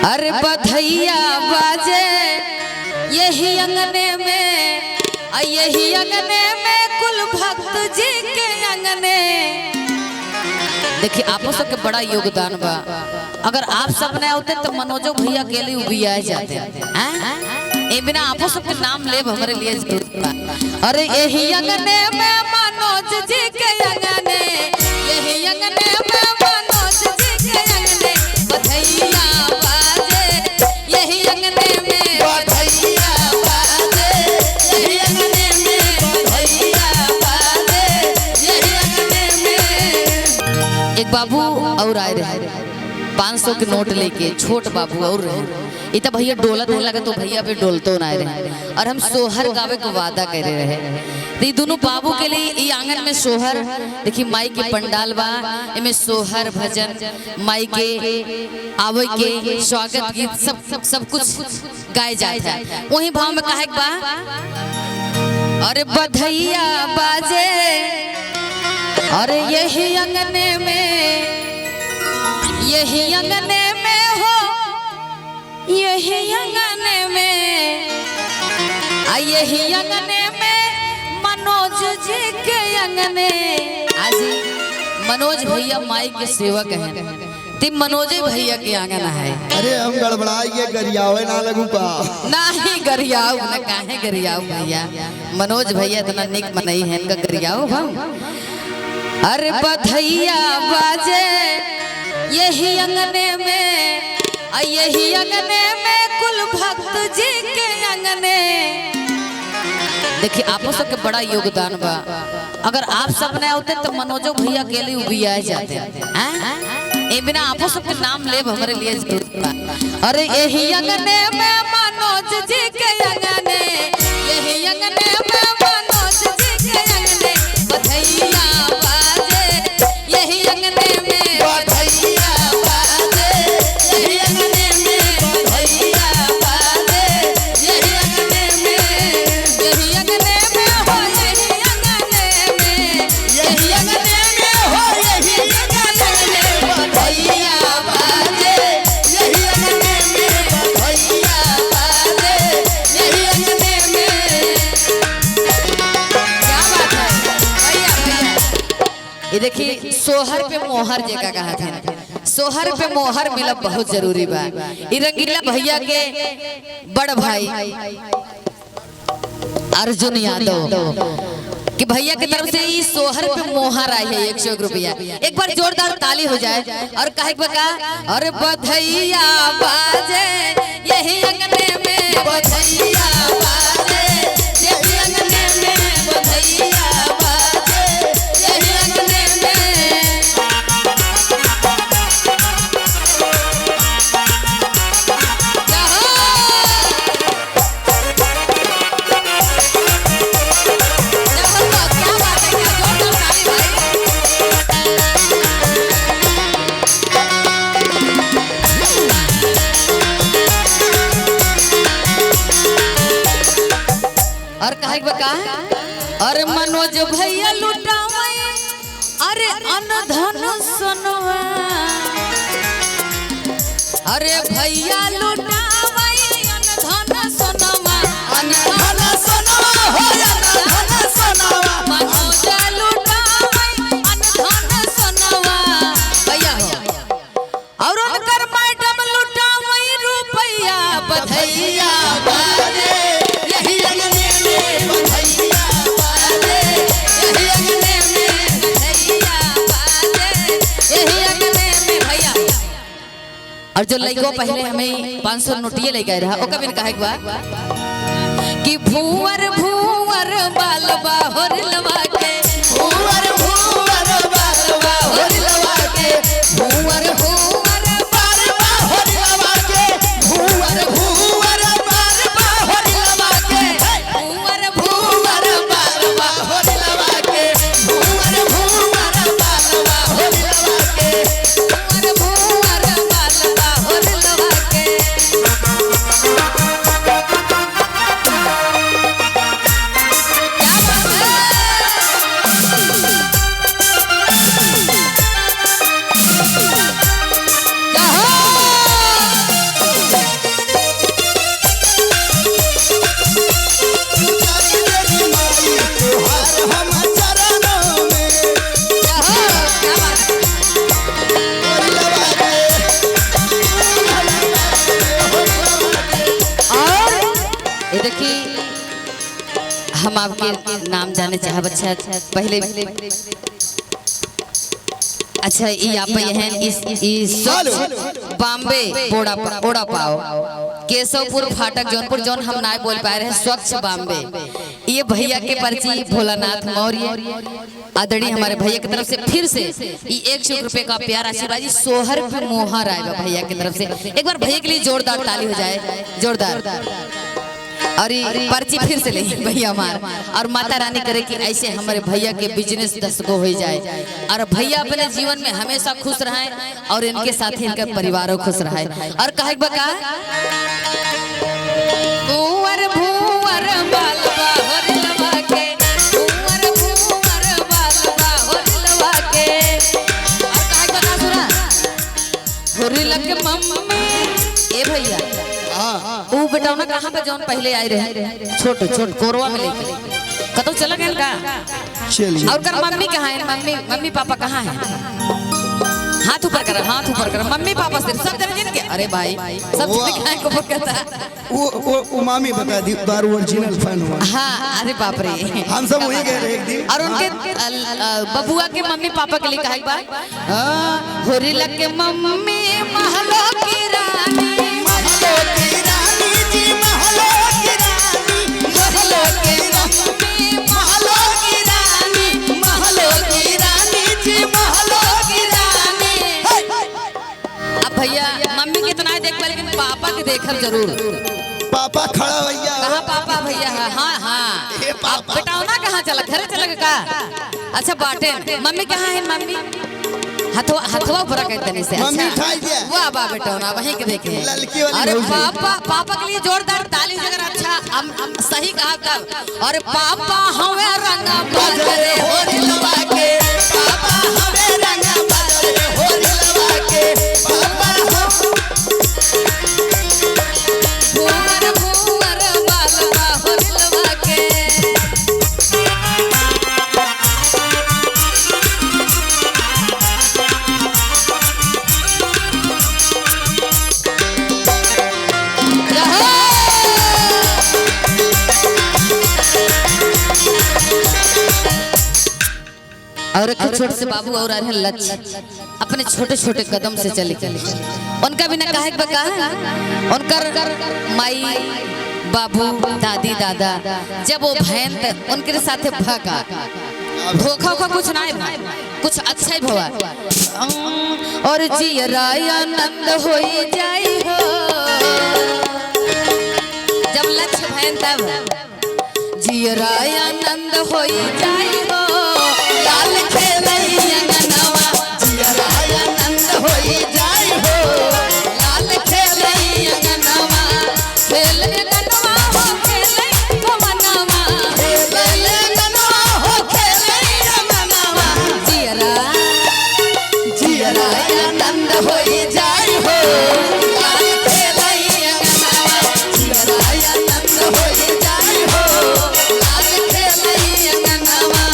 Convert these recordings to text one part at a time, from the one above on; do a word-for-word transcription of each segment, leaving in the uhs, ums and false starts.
अरे बधइया बाजे यही अंगने में, आ यही अंगने में कुल भक्त जी के अंगने। देखिए, आपो सबके बड़ा योगदान बा। अगर आप सब ना होते तो मनोजो भइया अकेले उबिया जाते। हैं? ए बिना आपो सबके नाम लेब हमरे लिए जरूर बा। अरे यही अंगने में मनोज जी के अंगने, यही अंगने में मनोज जी के अंगने, बधइया बाजे यही अंगने में, बधइया बाजे यही अंगने में, बधइया बाजे यही अंगने में। एक बाबू और आए रहे, पाँच सौ के नोट लेके, छोट बाबू और रहे। इ त भइया डोलत है, लगे तो भइया पे डोलतो ना रहे। और हम सोहर गावे के वादा करे रहे, तो इ दोनों बाबू के लिए इ आंगन में सोहर, देखी माई के पंडाल बा, एमे सोहर भजन, माई के आवे के स्वागत गीत, सब, सब, सब कुछ गाए जात है। वही भाव में कहे के बा, अरे बधइया बाजे, अरे यही अंगने में, यही अंगने में हो, यही अंगने में, आ यही अंगने में मनोज जी के अंगने। आज मनोज भइया माई के सेवक हैं, ती मनोजे भइया के आंगन है। अरे हम गड़बड़ाई के गरियावे ना लगू का? नाही गरियाऊ ना, काहे गरियाऊ भइया, मनोज भइया इतना निक मनई है, इनका गरियाऊ हम। अरे बधइया बाजे यही अंगने में, आ यही अंगने में कुल भक्त जी के अंगने। देखिए, आपो सबके बड़ा योगदान बा। अगर आप सब ना होते तो मनोजो भइया अकेले उबिया जाते। हैं? ए बिना आपो सबके नाम लेब हमरे लिए जरूर बा। अरे यही अंगने में मनोज जी के अंगने, यही अंगने में मनोज जी के अंगने, बधइया बाजे यही अंगने में, बधइया बाजे यही अंगने में, बधइया बाजे यही अंगने में, यही अंगने में हो, यही अंगने में, यही अंगने में हो, यही अंगने में, बधइया बाजे यही अंगने में, बधइया बाजे यही अंगने में। क्या बात है भइया, भइया। ये देखी, सोहर पे मोहर जेका कहत है, सोहर पे मोहर मिलब बहुत जरूरी बा। ई रंगीला भइया के बड़ भाई अर्जुन यादव कि भइया के तरफ से ई सोहर पे मोहर आई है एक सौ एक रुपया। एक बार जोरदार ताली हो जाए और कहे के बा का, अरे बधइया बाजे यही अंगने में, बधइया बाजे यही अंगने में, बधइया बाजे यही अंगने में। क्या हो? और कहे के बा का? अरे मनोज भइया लुटावे, अरे अन धन सोनवा, अरे भइया लुटावे अन धन सोनवा, अन धन सोनवा हो, अन धन सोनवा। मनोज लुटावे अन धन सोनवा, भइया हो। और उनकर मैडम लुटावई रुपया, बधइया बाजे यही अंगने में, बधइया बाजे यही अंगने में, बधइया बाजे यही अंगने में भइया। और जो लइको पहले हमें पाँच सौ नोटिये लेके आए रहा, ओका बिन कहे के बा कि भूवर भूवर बाल बा होरिलवा के, भूवर भूवर बाल बा होरिलवा के, भूवर भूवर बाल बा होरिलवा के, भूवर भूवर बाल बा होरिलवा के, भूवर भूवर बाल बा होरिलवा के, भूवर भूवर बाल बा होरिलवा के। भूवर भूवर बाल बा होरिलवा के। क्या बात है? देखी, हम आपके नाम जाने चाहब। अच्छा, पहले, अच्छा, ई आप ये हैं, इस, ई स्वच्छ हेलो। बॉम्बे, पोड़ा प-, पोड़ा पाव, केशवपुर फाटक, जौनपुर, जौन हम ना बोल पाए रहे, स्वच्छ बॉम्बे। ये भैया के पर्ची भोलानाथ मौर्य, आदरणीय हमारे भैया की तरफ से फिर से ये एक सौ रुपए का प्यारा आशीर्वाद, ये सोहर पे मोहर आए बा भैया की तरफ से। एक बार भैया के लिए जोरदार ताली हो जाए, जोरदार। और ये पर्ची फिर से ले भैया हमार, और माता रानी करे कि ऐसे हमारे भैया के business दस गो हो जाए, और भैया अपने जीवन में हमेशा खुश रहें, और इनके साथ ही इनका परिवारों खुश रहे। और कहे बा का? भूअर भूअर बाल बा होरिलवा के, भूअर भूअर बाल बा होरिलवा के। और कहे बा का सुना? होरिल के मम्मी, ए भैया, हाँ। ऊ बेटौना कहाँ पे जौन पहले आए रहे? छोट, छोट, कोरवा में लेके। कतौ चला गया का? चलिए। और कर मम्मी कहाँ है? मम्मी, मम्मी पापा कहाँ हैं? हाथ ऊपर करा, हाथ ऊपर करा। मम्मी पापा सिर्फ सब जने जिनके, अरे भाई, सब वाह। जने काहे को ऊपर करता? वो, वो, वो मामी बता दी, बार original fan हुआ। हाँ, अरे बाप रे। हम सब वहीं गए रहे एक दिन। और उनके, हाँ। अ, अ, बबुआ के मम्मी पापा के लिए कहा एक बार। हाँ। होरिल के मम्मी महलो की रानी। महलो की रानी जी, महलो की रानी। महलो की रानी, महलो की रानी, महलो की रानी जी, महलो की रानी। हे! अब भैया, मम्मी के इतना ही देख पा, लेकिन पापा के देखब जरूर। पापा खड़ा भैया। कहाँ पापा भैया है? हाँ, हाँ। ए पापा। अब बेटौना कहाँ चला? घरे चला गया का? अच्छा, बाटे। मम्मी कहाँ है, मम्मी? हथवा, हथवा ऊपर कर देने से। मम्मी अच्छा। उठाई दिया। वाह, वाह, बेटौना, वहीं के देखे। ललकी वाली अरे भौजी। पापा, पापा के लिए जोरदार ताली अगर अच्छा, हम, हम सही कहा तब। अरे पापा हवे रंगा बजरे होरिलवा के, पापा हवे रंगा बजरे होरिलवा के, पापा हो। भूअर भूअर बाल बा होरिलवा के। और एक छोट से बाबू और आ रहे हैं लक्ष्य, अपने छोटे छोटे कदम से चले। उनका बिना काहे के बा का? उनकर माई, बाबू, दादी, दादा, जब वो भैन त उनके साथे भका, धोखा वोखा कुछ ना है, कुछ अच्छा ही भवा। और जियरा आनंद होई जाई हो, जब लक्ष्य भैन तब। जियरा आनंद होई जाई हो, लाल खेलई अंगनवा। जियरा आनंद होई जाई हो, लाल खेलई अंगनवा। खेले अंगनवा हो, खेले पवनवा। खेले अंगनवा हो, खेले अंगनवा। जियरा जियरा आनंद होई जाई हो, लाल खेलई अंगनवा। जियरा आनंद होई जाई हो, लाल खेलई अंगनवा।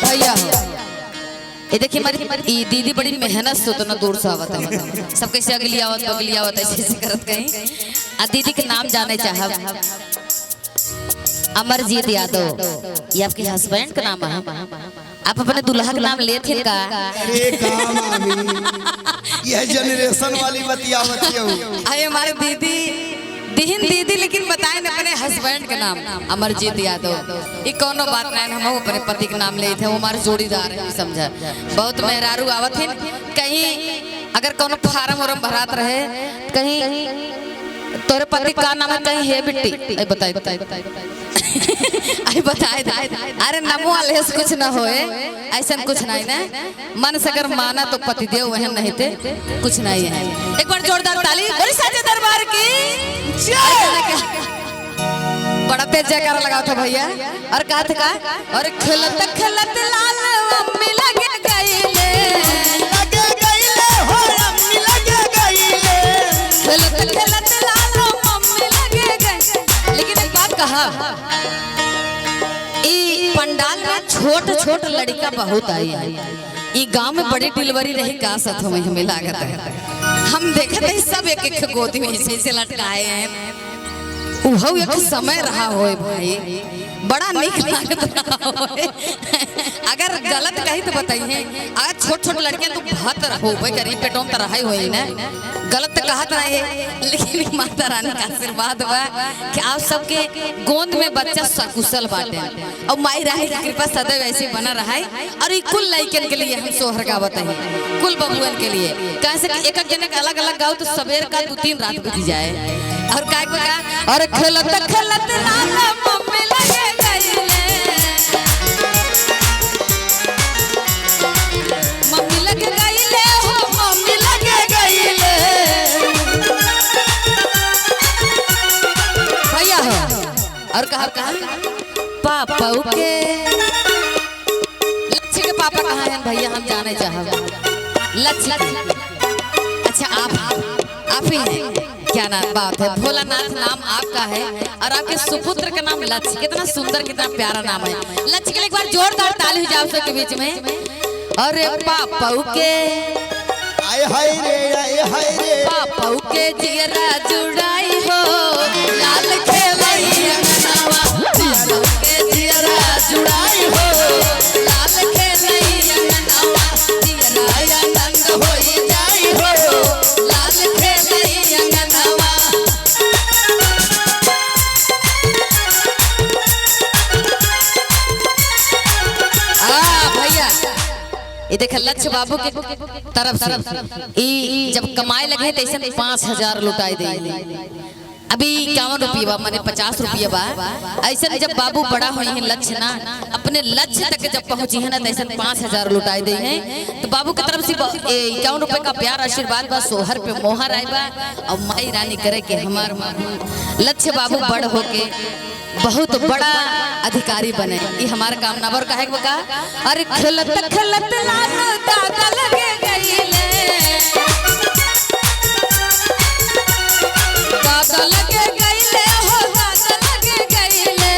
भैया हो, ये देखिए हमारी, ई दीदी बड़ी मेहनत से उतना दूर से आवत है, सब कैसे अगली आवत, बगली आवत, ऐसे ऐसे करत कहीं। आ दीदी के नाम जाने चाहब, अमरजीत यादव, ये आपके husband का नाम है? आप अपने दुल्हा के नाम लेत हैं का? अरे का मामी, यह generation वाली बतियावत हो। अरे हमारे दीदी, दिहिन दीदी, लेकिन बताए न अपने husband के नाम, अमरजीत यादव। ई कौनो बात नहीं, हम अपने पति के नाम लेत हैं, वो हमारे जोड़ीदार है, समझा। बहुत मेहरारू आवत हैं, कहीं अगर कौनो form वॉर्म भरात रहे, कहीं तोरे पति का नाम है, कहीं हे बिट्टी, ए बताए, बताए, बताए। आई बताए दे। अरे नमो वाले से कुछ न होए, ऐसन कुछ नहीं ना। मन से अगर माना तो पतिदेव वहन नहीं थे, कुछ नहीं है। एक बार जोरदार ताली, बोली साचे दरबार की जय। बड़ा तेज जयकारा लगावत है भैया। और कहा था का? और खेलत खेलत लाल अम्मी लगे गईले। लगे गईले हो अम्मी हाँ, ई पंडाल में छोट छोट लड़िका बहुत आई है। ई गांव में बड़ी delivery रही का सत में, हमें लागत है। हम देखत है सब एक एक गोदी में ऐसे ऐसे लटकाए हैं। उहउ एक समय रहा होए भाई, बड़ा नीक लागत रहा होए। अगर गलत कही तो बताइए, आज छोट छोट लड़कियां तो बहुत होबे करी, पेटों में तो रहा ही होई ना, गलत तो कहत रहे, लेकिन माता रानी का आशीर्वाद बा कि आप सबके गोद में बच्चा सकुशल बाटे और माई रानी की कृपा सदैव ऐसे बना रहा है। और ई कुल लइकन के लिए हम सोहर गावत हई, कुल बबुअन के लिए। काहे से कि एक एक जने के अलग अलग गाओ तो सबेर का दू तीन रात बीत जाए। और काय को का? और खेलत खेलत नाना मम्मी लगे गईले, मम्मी लगे गईले हो, मम्मी लगे गईले। भैया हो, और कहा, कहा? पापा के लच्छी के पापा कहाँ हैं भैया, हम जाने चाहब। लच्छी के। अच्छा, आप, आप ही हैं। क्या ना, बात है, भोलानाथ नाम आपका है और आपके सुपुत्र का नाम लच्छी। कितना सुंदर, कितना प्यारा नाम है। लच्छी के लिए एक बार जोरदार ताली हो जाए आप सबके बीच में। अरे पापा के आय हाय रे, आय हाय रे। पापा के जियरा जुड़ाई हो, लाल खेलई अंगनवा। पापा के जियरा जुड़ाई हो, लाल खेलई अंगनवा। जियरा आनंद होई जाई हो, लाल खेलई अंगनवा। आ भैया, ये देखे लच्छी बाबू के तरफ से ई जब कमाए लगे तैसन पाँच हजार लुटाई दे। अभी इक्यावन रुपया बा, माने पचास रुपया बा। ऐसन जब बाबू बड़ा होई हैं लच्छी ना, अपने लच्छी तक जब पहुँची हैं ना, तैसन पाँच हजार लुटाई दे हैं। तो बाबू की तरफ से ब-, ए, इक्यावन रुपये का प्यार आशीर्वाद बा, सोहर पे मोहर आए बा। और माई रानी करे कि हमार लच्छी बाबू बड़ होके बहुत बड़ा अधिकारी बने, ई हमार कामना बा। और काहे के बा का? अरे खेलत खेलत लाल दादा लगे गईले, दादा लगे गईले हो, दादा लगे गईले।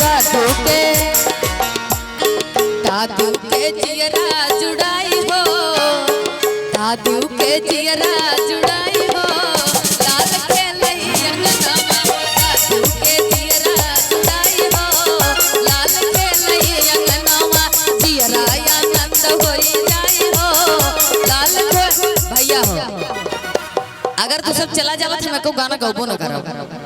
दादू के दादू के जियरा जुड़ाई हो, दादू के जियरा जुड़ाई हो, लाल खेलई अंगनवा। दादू के जियरा जुड़ाई हो, लाल खेलई अंगनवा। जियरा आनंद होई जाई हो, लाल खे-, भैया हो, अगर तू सब चला जावत, हम एको गाना गौबो न करब।